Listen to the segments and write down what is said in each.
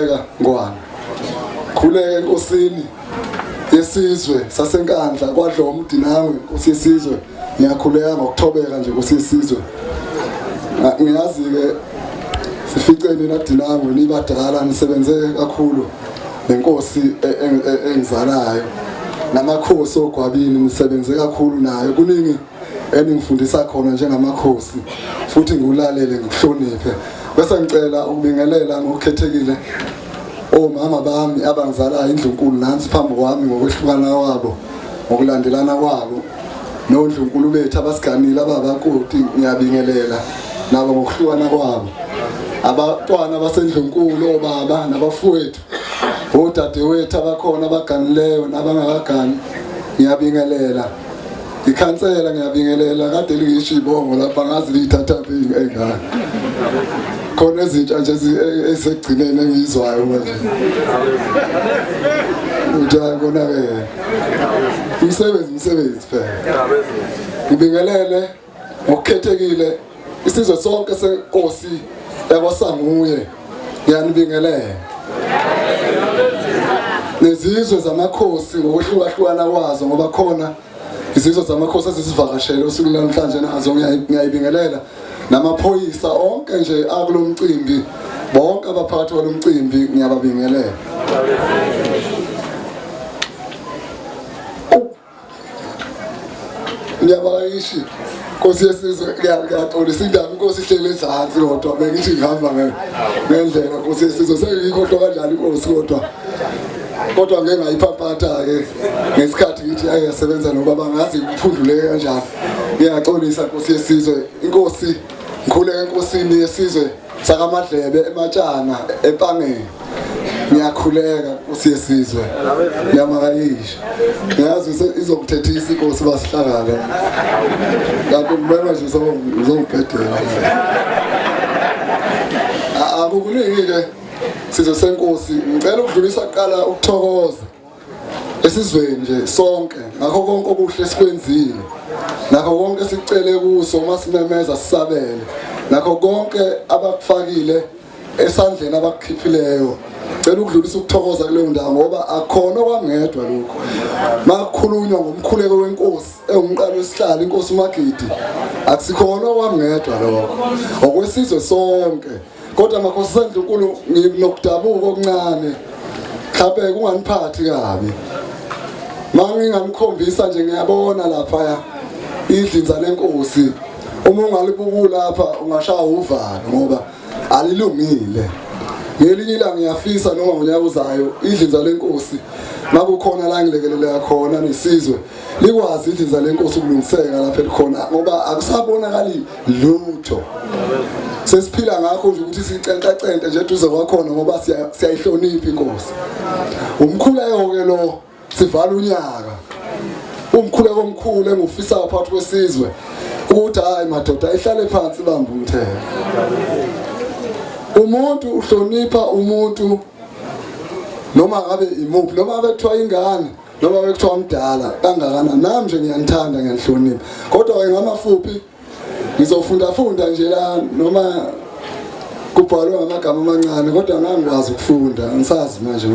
Ngwane. Khuleke enkosini yesizwe saseNkandla kwaDlomo uDinangwe inkosi yesizwe. Ngiyakhuleka ngokuthobeka nje nkosi yesizwe. Ngiyazi ke sificene naDinangwe nibadala nisebenze kakhulu nenkosi e, e, e, engizalayo namakhosi ogwabini nisebenze kakhulu nayo kuningi eningifundisa khona njengamakhosi futhi ngiwulalele ngikuhloniphe bese ngicela ukubingelela ngokukhethekile omama bami abangizalayo indlunkulu nansi phambi kwami ngokwehlukana kwabo ngokulandelana kwabo nondlunkulu bethu abasiganile ababakoti ngiyabingelela nabo ngokuhlukana kwabo abantwana basendlunkulu obaba nabafowethu odadewethu abakhona abaganileyo nabangakagani ngiyabingelela Ikhansela ngiyabingelela kade lingisho ibongo lapha ngazi liyithathaphi engane. Khona ezintsha nje ezigcineni engiyizwayo manje. Uthi kona ke. Umsebenzi umsebenzi phela. Ngibingelele ngokukhethekile isizwe sonke senkosi yakwaSanguye ngiyanibingelela. Nezizwe zamakhosi ngokuhlukahlukana kwazo ngoba khona izizwe zamakhosi ezisivakashele usuku namhlanje nazo ngiyayibingelela namaphoyisa onke nje akulo mcimbi bonke abaphakathi kwalo mcimbi ngiyababingelela. Ngiyabakishi Nkosi yesizwe ngiyaxolisa indaba inkosi ihleli ezansi kodwa bengithi ngihamba ngendlela Nkosi yesizwe sengiyikhohlwa kanjani inkosi kodwa kodwa ngeke ngayiphampatha-ke ngesikhathi ngithi ayi yasebenza nobaba ngazi kuphunduleke kanjani ngiyaxolisa Nkosi yesizwe inkosi ngikhuleke enkosini yesizwe sakaMadlebe ematshana empangeni ngiyakhuleka nkosi yesizwe yamakayisha ngiyazi izokuthethisa inkosi basihlangane kanti ngibeka nje uzongibhedela akukuningi-ke sizwe senkosi ngicela ukudlulisa kuqala ukuthokoza esizweni nje sonke ngakho konke okuhle esikwenzile nakho konke esicele kuso uma simemeza sisabele nakho konke abakufakile esandleni abakukhiphileyo cela ukudlulisa ukuthokoza kuleyo ndawo ngoba akukhona okwangedwa lokho makukhulunywa ngomkhuleko wenkosi ewumqalo wesihlalo inkosi uMagidi akusikhona okwangedwa lokho okwesizwe sonke Kodwa makhosi sendlunkulu nginokudabuka okuncane. Mhlawumbe kunganiphathi kabi. Manginganikhombisa nje ngiyabona lapha idlinza lenkosi. Uma ungalibuku lapha ungashaya uvalo ngoba alilungile. Ngelinye ilanga ngiyafisa noma ngonyaka uzayo idlinza lenkosi makukhona la ngilekelela khona nesizwe likwazi idlinza lenkosi ukulungiseka lapha elikhona ngoba akusabonakali lutho sesiphila ngakho nje ukuthi sicentacente nje eduze kwakhona ngoba siyayihlonipha inkosi umkhuleko ke lo sivala unyaka umkhuleko omkhulu engiwufisayo phakathi kwesizwe ukuthi hayi madoda ihlale phansi bamba umthetho umuntu uhlonipha umuntu noma ngabe imuphi noma ngabe kuthiwa ingane noma bekuthiwa mdala kangakanani nami nje ngiyanithanda ngiyanihlonipha kodwa ke ngamafuphi ngizofunda funda nje la noma kubhalwe ngamagama amancane kodwa ngangikwazi ukufunda ngisazi manje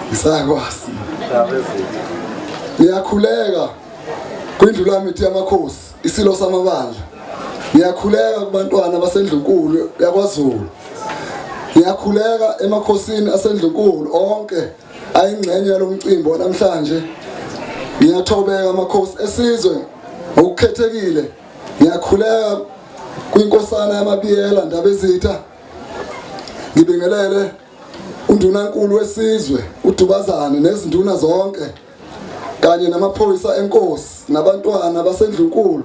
ngisakwazi ngiyakhuleka kwindlu lami yamakhosi isilo samabandla ngiyakhuleka kubantwana basendlunkulu yakwaZulu ngiyakhuleka emakhosini asendlunkulu onke ayingxenye yalomcimbi wanamhlanje ngiyathobeka amakhosi esizwe ngokukhethekile ngiyakhuleka kwinkosana yamabiyela ndabezitha ngibingelele undunankulu wesizwe udubazane nezinduna zonke kanye namaphoyisa enkosi nabantwana basendlunkulu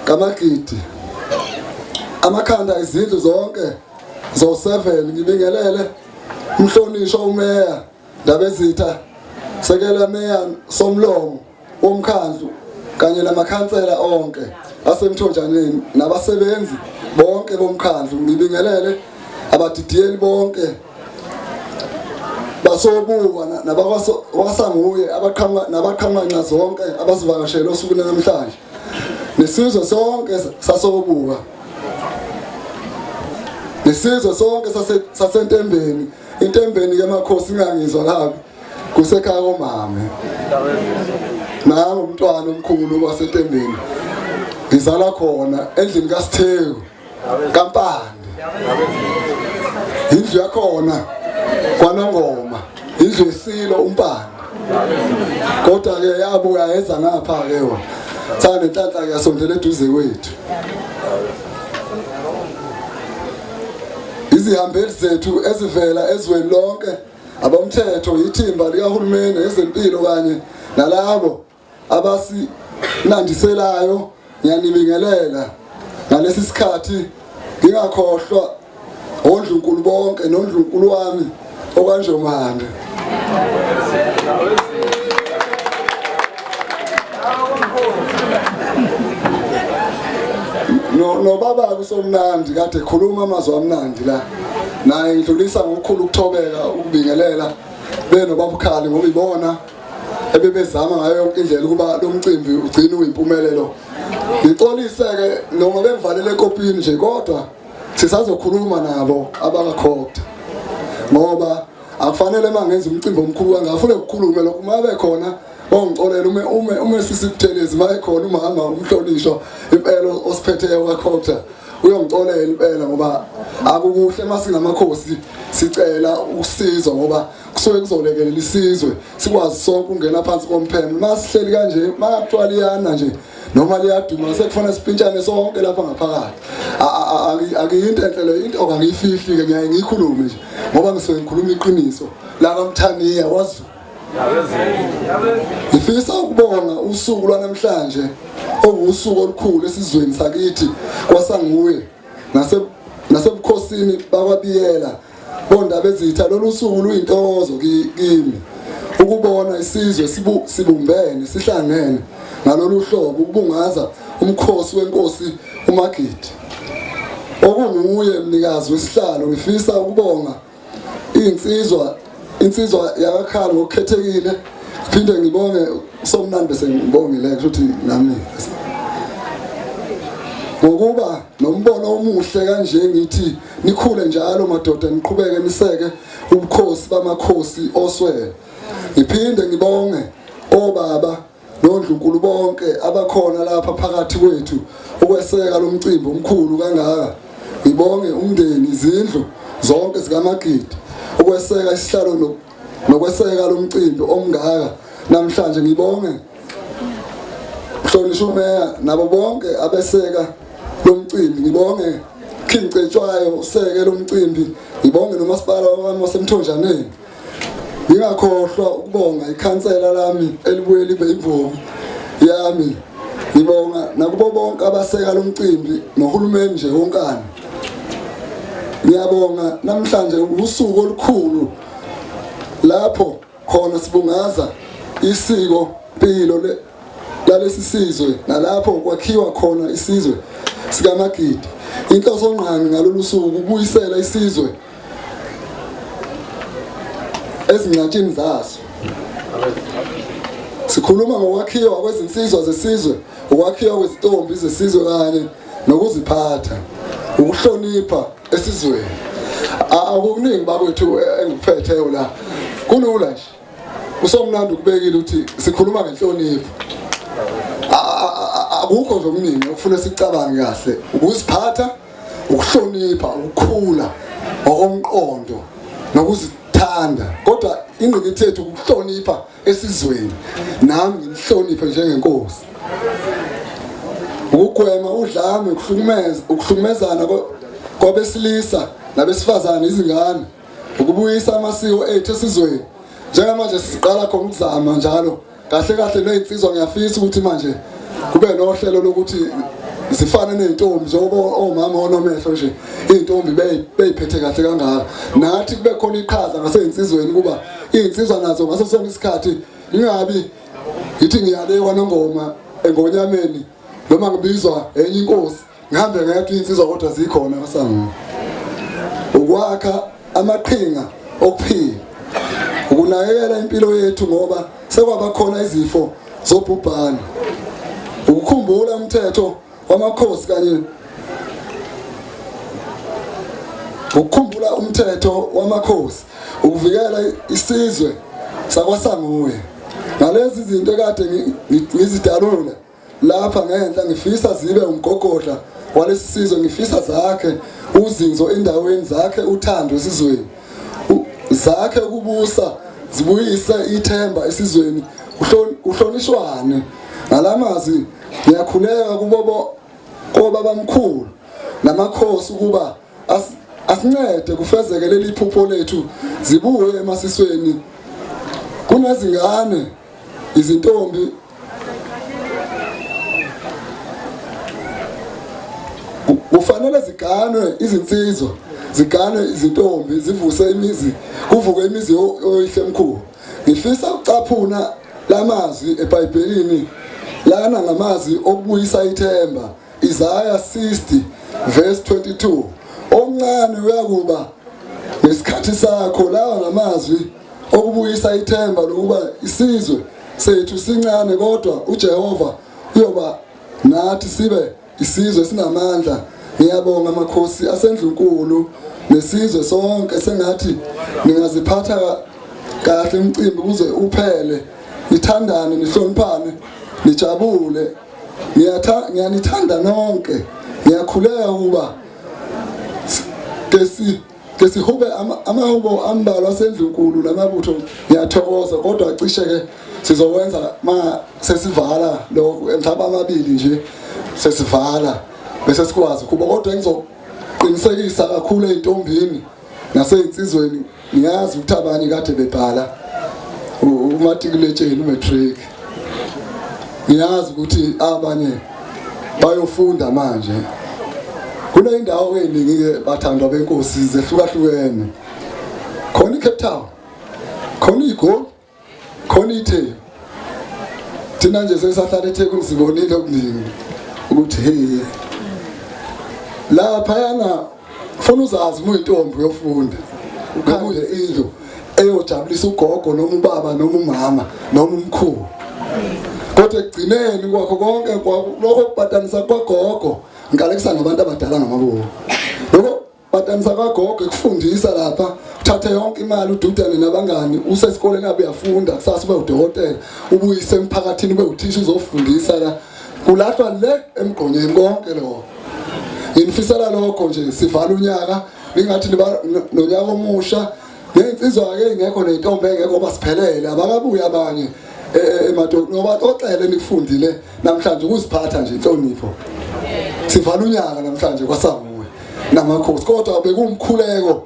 kamagidi amakhanda izindlu zonke zo-7 ngibingelele umhlonishwa umeya Ndabezitha sekela meya somlomo womkhandlu kanye namakhansela onke asemthonjaneni nabasebenzi bonke bomkhandlu ngibingelele abadidiyeli bonke basobuka nabakwasanguye abaqhamuka nabaqhamuka nxa zonke abasivakashele osukwini namhlanje nesizwe sonke sasobuka. Nesizwe sonke saseNtembeni, iNtembeni ke makhosi ingangizwa kabi, kusekhaya komame. Nangu umntwana omkhulu waseNtembeni. Ngizalwa khona endlini kaSitheku kaMpande. Indlu yakhona kwaNongoma, indlu yesilo uMpande. Kodwa ke yabuya yeza ngapha ke wona. Cha nenhlanhla ke yasondela eduze kwethu. Izihambeli zethu ezivela ezweni lonke, abomthetho, ithimba likahulumeni, ezempilo kanye nalabo abasinandiselayo, ngiyanibingelela ngalesi sikhathi. Ngingakhohlwa ondlunkulu bonke nondlunkulu wami okwanjomane. No nobaba kusomnandi kade khuluma amazwi amnandi la, naye ngidlulisa ngokukhulu ukuthobeka ukubingelela benobabukhali ngoba ibona ebebezama ngayo yonke indlela ukuba lo mcimbi ugcine uyimpumelelo. Ngixolise-ke noma bengivalele ekopini nje, kodwa sisazokhuluma nabo abakakhokha ngoba akufanele uma ngenza umcimbi omkhulu kangaka fune kukhulume lokhu. Uma bekhona ongicolela ume ume ume sisibuthelezi, uma ekhona umama umhlonishwa impela osiphetheyo kakhokha uyongicolela impela, ngoba akukuhle uma singamakhosi sicela usizo, ngoba kusuke kuzolekelela isizwe sikwazi sonke ukungena phansi kompheme. Uma sihleli kanje, uma kuthiwa liyana nje noma liyaduma, sekufanele sipintshane sonke lapha ngaphakathi. Akuyinto enhle leyo, into angiyifihli-ke, ngiyaye ngiyikhulume nje ngoba ngisuke ngikhuluma iqiniso lakaMthaniya kwaZulu. Ngifisa ukubonga usuku lwanamhlanje okuwusuku olukhulu esizweni sakithi kwaSanguye nasebukhosini bakwaBiyela bondaba ezitha. Lolu suku luyintokozo kimi ukubona isizwe sibumbene sihlangene ngalolu hlobo ukubungaza umkhosi wenkosi uMagidi okunguye mnikazi wesihlalo. Ngifisa ukubonga insizwa yakakhala ngokukhethekile, phinde ngibonge uSomnandi, bese ngibongile ukuthi nami ngokuba nombono omuhle kanje. Ngithi nikhule njalo madoda, niqhubeke niseke ubukhosi bamakhosi oswele. Ngiphinde ngibonge obaba nondlunkulu bonke abakhona lapha phakathi kwethu ukweseka lo mcimbi omkhulu kangaka. Ngibonge umndeni, izindlu zonke zikaMagidi ukweseka isihlalo nokweseka lo mcimbi omngaka namhlanje. Ngibonge mhlonishwa umeya nabo bonke abeseka lo mcimbi. Ngibonge King Cetshwayo useke lo mcimbi. Ngibonge nomasipala wami waseMthonjaneni. Ngingakhohlwa ukubonga ikhansela lami elibuye libe imbongi yami. Ngibonga nakubo bonke abaseka lo mcimbi nohulumeni nje wonkana. Ngiyabonga, namhlanje usuku olukhulu lapho khona sibungaza isiko mpilo lalesi sizwe nalapho kwakhiwa khona isizwe sikaMagidi. Inhloso ngqangi ngalolu suku ukubuyisela isizwe ezingxatshini zaso. Sikhuluma ngokwakhiwa kwezinsizwa zesizwe, ukwakhiwa kwezintombi zesizwe kanye nokuziphatha, ukuhlonipha esizweni. Akukuningi bakwethu engikuphetheyo la, kulula nje. Usomnandi ukubekile ukuthi sikhuluma ngenhlonipho. Akukho nje okuningi okufuna sicabange kahle, ukuziphatha, ukuhlonipha, ukukhula ngokomqondo nokuzithanda, kodwa ingqikithi yethu ukuhlonipha esizweni. Nami nginihloniphe njengenkosi, ukugwema udlame, ukuhlukumezana kwabesilisa nabesifazane, izingane, ukubuyisa amasiko ethu esizweni. Njengamanje siqala khona ukuzama njalo kahle kahle nezinsizwa. Ngiyafisa ukuthi manje kube nohlelo lokuthi zifane nezintombi, njengoba omama onomehlo nje izintombi beyiphethe kahle kangaka, nathi kube khona iqhaza ngasezinsizweni kuba izinsizwa nazo ngaso sonke isikhathi. Ngingabi ngithi ngiyale kwaNongoma engonyameni noma ngibizwa enye inkosi ngihambe ngedwa, izinsizwa kodwa zikhona kaSango. Ukwakha amaqhinga okuphila, ukunakekela impilo yethu ngoba sekwaba khona izifo zobhubhane, ukukhumbula umthetho wamakhosi kanye Ukukhumbula umthetho wamakhosi, ukuvikela isizwe sakwaSanguye. Ngalezi zinto ekade ngizidalula lapha ngenhla ngifisa zibe umgogodla walesi sizwe, ngifisa zakhe uzinzo endaweni, zakhe uthando esizweni, zakhe ukubusa, zibuyise ithemba esizweni, kuhlonishwane. Ngalamazwi ngiyakhuleka kubo kobabamkhulu namakhosi ukuba asincede kufezeke leli phupho lethu, zibuye emasisweni. Kunezingane, izintombi kufanele ziganwe, izinsizwa ziganwe, izintombi zivuse imizi, kuvuke imizi yoyihlemkhulu. Ngifisa ukucaphuna lamazwi eBhayibhelini lana, ngamazwi okubuyisa ithemba, Isaiah 60 verse 22: "Omncane uyakuba ngesikhathi sakho." Lawa ngamazwi okubuyisa ithemba lokuba isizwe sethu sincane, kodwa uJehova uyoba nathi sibe isizwe sinamandla. Ngiyabonga amakhosi asendlunkulu nesizwe sonke. Sengathi ningaziphatha kahle umcimbi kuze uphele, nithandane, nihloniphane, nijabule. Ngiyanithanda nonke. Ngiyakhuleka ukuba ke sihube amahubo ambalwa asendlunkulu namabutho. Ngiyathokoza, kodwa cishe ke sizowenza ma sesivala lokhu, mhlawumbe amabili nje sesivala, bese sikwazi ukuba. Kodwa engizoqinisekisa kakhulu ey'ntombini nasey'nsizweni, ngiyazi ukuthi abanye kade bebhala umatikuletsheni, umatric, ngiyazi ukuthi abanye bayofunda manje. Kuneyindawo ey'ningi-ke, bathandwa benkosi, zehlukahlukene, khona i-Cape Town, khona iGoli, khona iTheku. Thina nje sesahlala eThekwini, sibonile okuningi ukuthi hey, laphayana funa uzazi uma uyintombi uyofunda, ukhande indlu eyojabulisa ugogo noma ubaba noma umama noma umkhulu, kodwa ekugcineni kwakho konke lokho kupatanisa kwagogo, ngikalekisa ngabantu abadala ngamabomu, lokho patanisa kwagogo ekufundisa lapha, uthathe yonke imali, ududane nabangani usesikoleni, abe uyafunda, kusasa ube udokotela, ubuyise emphakathini, ube uthisha, uzofundisa la, kulahlwa le emgqonyeni konke lokho. Nginifisela lokho nje, sivala unyaka, ningathi nonyaka omusha ney'nsizwa-ke ingekho ney'ntombi engekho, ngoba siphelele, abakabuyi abanye emadolobheni. Ngoba oxele nikufundile namhlanje ukuziphatha nje, inhlonipho. Sivala unyaka namhlanje kwaSanguwe namakhosi, kodwa bekuwumkhuleko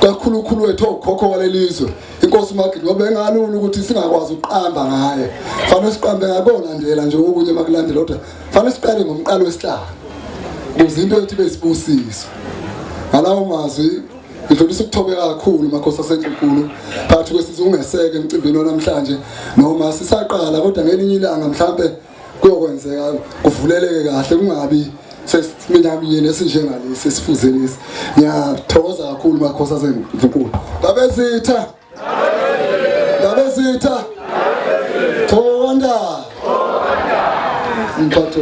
kakhulukhulu wethu, okhokho walelizwe, inkosi uMagidi, ngoba engalula ukuthi singakwazi ukuqamba ngaye. Fanele siqambe ngakolandela nje okunye makulandela, kodwa fanele siqale ngomqalo wesihlalo ukuze into yethu ibe isibusiso. Ngalawo mazwi ngidlulisa ukuthobeka kakhulu, makhosi asendlunkulu, phakathi kwesizwe, ungeseke emcimbini wanamhlanje noma sisaqala, kodwa ngelinye ilanga mhlambe kuyokwenzeka kuvuleleke kahle, kungabi sesiminyaminyeni esinjengalesi esifuze lesi. Ngiyathokoza kakhulu, makhosi asendlunkulu. Ndabezitha, Ndabezitha, Thokonda, mphatho.